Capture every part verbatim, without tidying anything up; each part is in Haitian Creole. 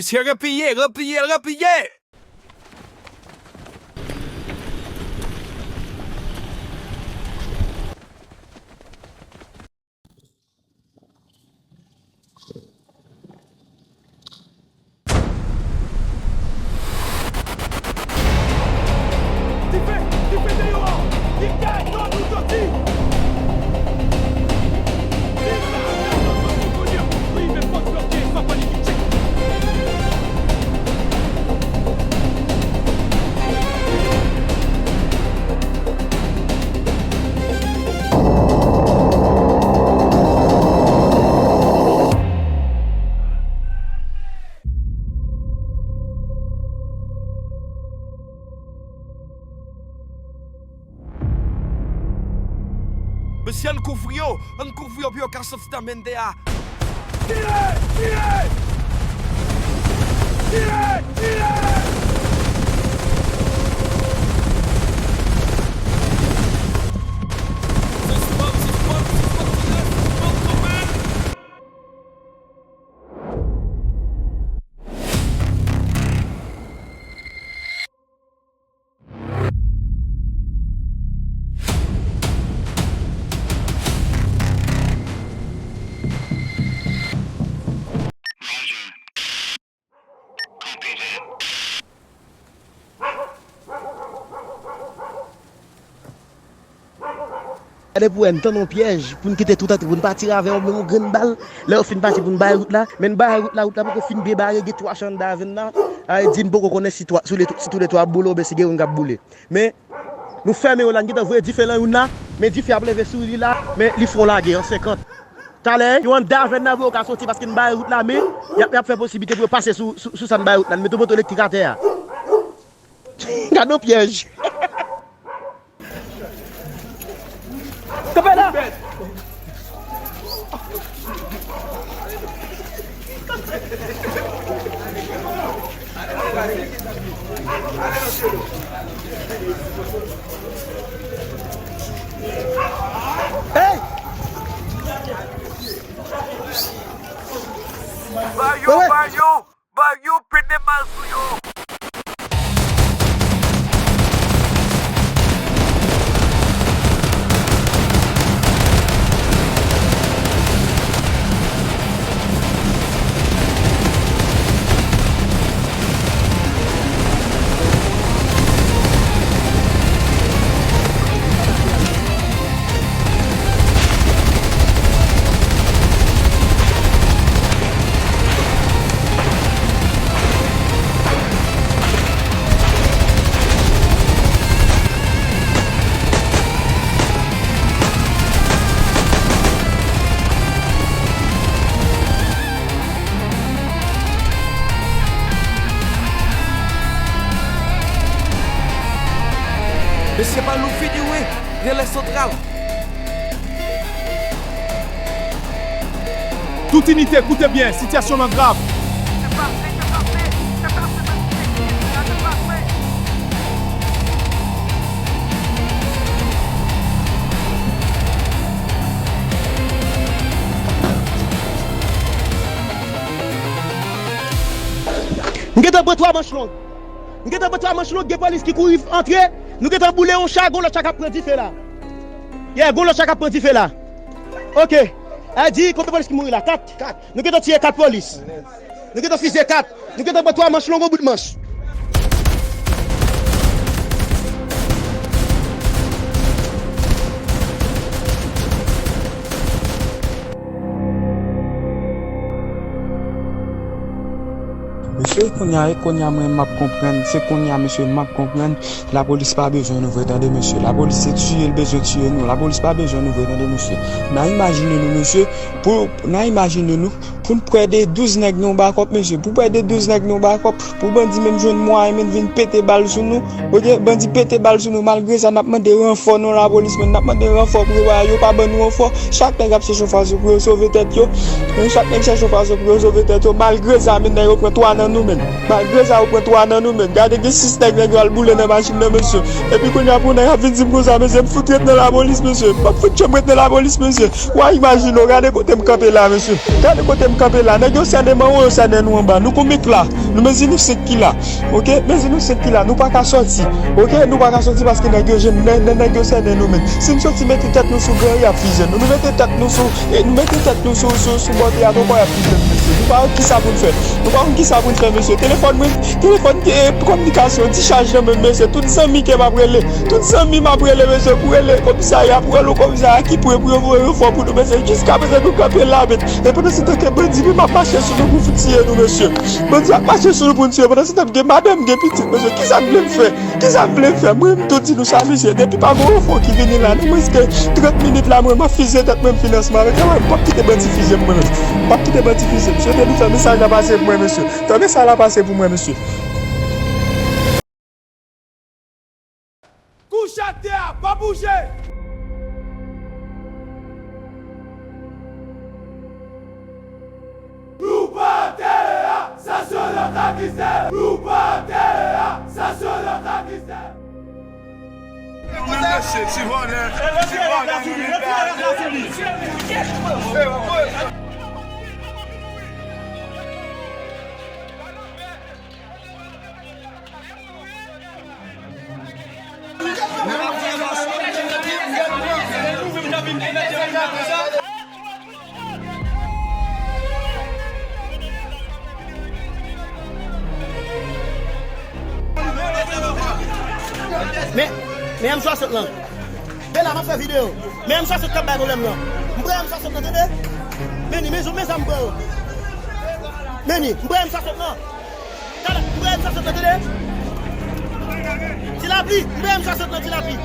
Mesye, repliye, repliye, repliye! Dife! Dife deyò a! Li kay non nou soti! Li kay non nou soti kounye a! Wi, men fòk bloke, fòk ann evite! Mesye, ann kouvri yo! Ann kouvri yo pou yo ka soti nan mennde a! Tire! Tire! Tire! Tire! Sispann, sispann, sispann tire, sispann kanpe! Gade pou wè, n tann yon pyèj pou n kite tout antre, pou n pa tire avè yo menm yon grenn bal. Lè yo fin pase pou n bay wout la, men n bay wout la, wout la poko fin byen bare, gen twa chan anndan avè n la. Sa vle di n poko konnen si twa, si toulètwa ap boule oubyen si gen youn k ap boule. Men nou fèmen yo la, n gentan voye dife lan youn la, men dife ap leve sou li la, men li fè yon lage an senkant. Talè, yo anndan avè n nan, pou yo ka soti, paske n bare wout la, men y ap, y ap fè posiblite pou yo pase sou, sou, sou sa n bare wout la, n mete yon poto elektrik atè a. Gade yon pyèj. Kanpe la! Hey! Ba yo, ba yo! Ba yo pete bal sou yo! Mesye, pa nou fini, wi. Relè santral. Tout inite, koute byen, sitiyasyon an grav. M gentan pran twa manch long. M gentan pran twa manch long, gen polis ki kouri antre. Nou gentan boule yon cha, gon lòt cha k ap pran dife la. Yeah, gon lòt cha k ap pran dife la. Ok. A di, konbyen polis ki mouri la? Kat. Kat. Nou gentan tiye kat polis. Nou gentan fizye kat. Nou gentan pran twa manch long, yon bout manch. Mesye, kounye a, e kounye a mwen m ap konprann, se kounye a, mesye, m ap konprann, lapolis pa bezwen nou vre, tande, mesye. Lapolis se tiye l bezwen tiye nou, lapolis pa bezwen nou vre, tande, mesye. N a imajine nou, mesye, pou, n a imajine nou, pou n pran de douz nèg nan yon bakòp, mesye, pou pran de douz nèg nan yon bakòp, pou bandi menm jwenn mwayen menm vin pete bal sou nou, ok, bandi pete bal sou nou, malgre sa, n ap mande ranfò nan lapolis, men n ap mande ranfò pou yo, yo pa ban nou ranfò. Chak nèg ap chèche yon fason pou yo sove tèt yo. Men chak nèg chèche yon fason pou yo sove tèt yo. Malgre sa, men nèg yo pran twa nan nou, Malgre sa, yo pran twa nan nou, men. Gade, gen sis nèg, nèg yo al boule nan machin nan, mesye. Epi kounye a, pou nèg ap vin di m konsa, mesye, m fout ret nan lapolis, mesye. M ap fout tchèm ret nan lapolis, mesye. W a imajine w, gade kote m kanpe la, mesye. Gade kote m kanpe la. Nèg yo sènen m anwo, yo sènen nou anba. Nou kou mik la. Nou mezi nou senk ki la. Oke? Mezi nou senk ki la. Nou pa ka sòti. Oke? Nou pa ka sòti paske nèg yo jwenn, nè-, nè-, nèg yo sènen nou, men. Si n sòti mete tèt nou sou gran, y ap fize nou. Nou mete tèt nou sou, e, nou mete tèt nou sou, sou, sou bò teyat ankò, y ap fize nou, mesye. Nou pa wè kisa pou n fè. Nou pa konn kisa pou n fè, mesye. Telefòn mwen, telefòn, e, kominikasyon, ti chaj nan men m, mesye. Tout zanmi ke m ap rele, tout zanmi m ap rele, mesye, pou rele komisarya, pou rele komisarya ki pre pou yo voye ranfò pou nou, mesye. Jiskaprezan nou kanpe la, men. E pandan se tan ke bandi menm ap mache sou nou pou tiye nou, mesye. Bandi ap mache sou nou pou n tiye. Pandan se tan gen madanm, gen pitit, mesye. Kisa n vle m fè? Kisa n vle m fè? Mwen, m tou di nou sa, mesye. Depi pa gon ranfò ki vini la, nan mwens ke trant minit la, mwen, m ap fize tèt mwen, m fin ansanm avèk yo. M p ap kite bandi fize m, mwen menm. M p ap kite bandi fize m. Sou te nou fè mesaj la pase pou mwen, mesye. Fè mesaj la pase pou mwen, mesye. Kouche atè a, pa bouje! Nou pa atè a, sa se lòt la ki sèl! Nou pa atè a, sa se lòt la ki sèl! Nou menm mesye, ti vòlè, ti vòlè, nou menm la. Men, men M swasant lan. Bela, m ap fè videyo. Men M swasant k ap bay pwoblèm nan. M pran M swasant lan, tande? Meni, men, men sa m pran yo. Meni, m pran M swasant lan. Talè, m pran M swasant lan, tande? Ti Lapli, m pran M swasant lan, Ti Lapli.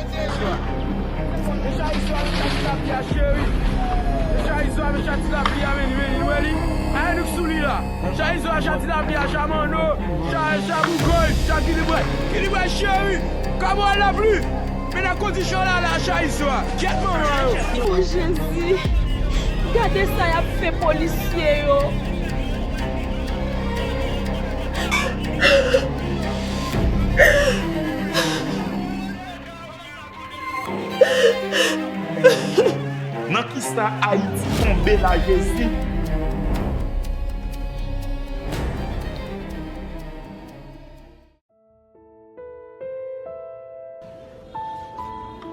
Mecha izo a, mecha Ti Lapli a, cheri. Mecha izo a, mecha Ti Lapli a, meni, meni, nou wè li? Ayen nou k sou li la. Mecha izo a, mecha Ti Lapli a, cha Manno, cha, cha Bougoy, cha Kilibwè. Kilibwè, cheri. Kòman w al la pli? Men nan kondisyon w la la, cha izo a. Kyèt manman yo. O Jezi, gade sa y ap fè polisye yo. Nan kisa Ayiti tonbe la, Jezi?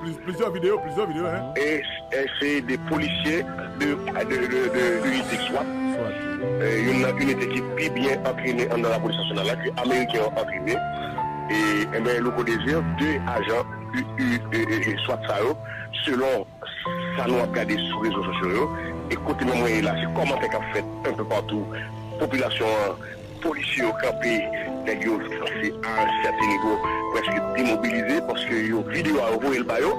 Pliz-, plizyè videyo, plizyè videyo, hein. E, e se de polisye de, de, de, de inite swat. Swat. E, youn nan inite ki pi byen antrene anndan lapolis nasyonal la, ke ameriken yo antrene. E, enben, Louko Désir, de ajan U, U, e, e, e, swat sa yo, selon sa nou ap gade sou rezo sosyo yo, e kote menm mwen ye la, se kòmantè k ap fèt un peu partout, popilasyon an, polisye yo kanpe, nèg yo sanse a un certain niveau prèske demobilize, paske yo videyo a, yo voye l ba yo.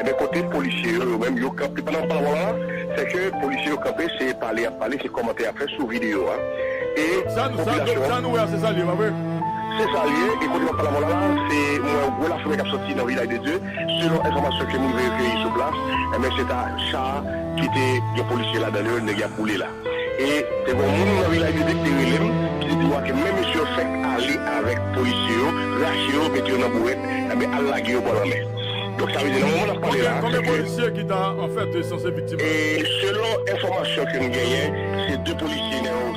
Enben, kote polisye yo, yo menm, yo kanpe. Pandan m pale la, se ke polisye yo kanpe, se pale y ap pale, se kòmantè y ap fè sou videyo a. E sa, sa, popilasyon an, sa nou wè a, se sa l ye, pa vre? Se sa l ye, e kote m ap pale avè w la, se mwen yon gwo lafimen k ap soti nan Vilaj de Dye. Selon enfòmasyon ke moun yo rekeyi sou plas, enben, se ta cha ki te gen polisye ladan l yo, nèg y ap boule la. E te gen yon moun nan Vilaj de Dye ki te rele m, ki te di mwen ke men mesye yo fèk ale avèk polisye yo, rache yo, mete yo nan bourèt, enben, al lage yo bò lanmè. Donk, sa vle di, nan moman n ap pale la, se ke, konbyen polisye ki ta, an fèt, sanse viktim nan? E selon enfòmasyon ke m genyen, se de polisye nan yon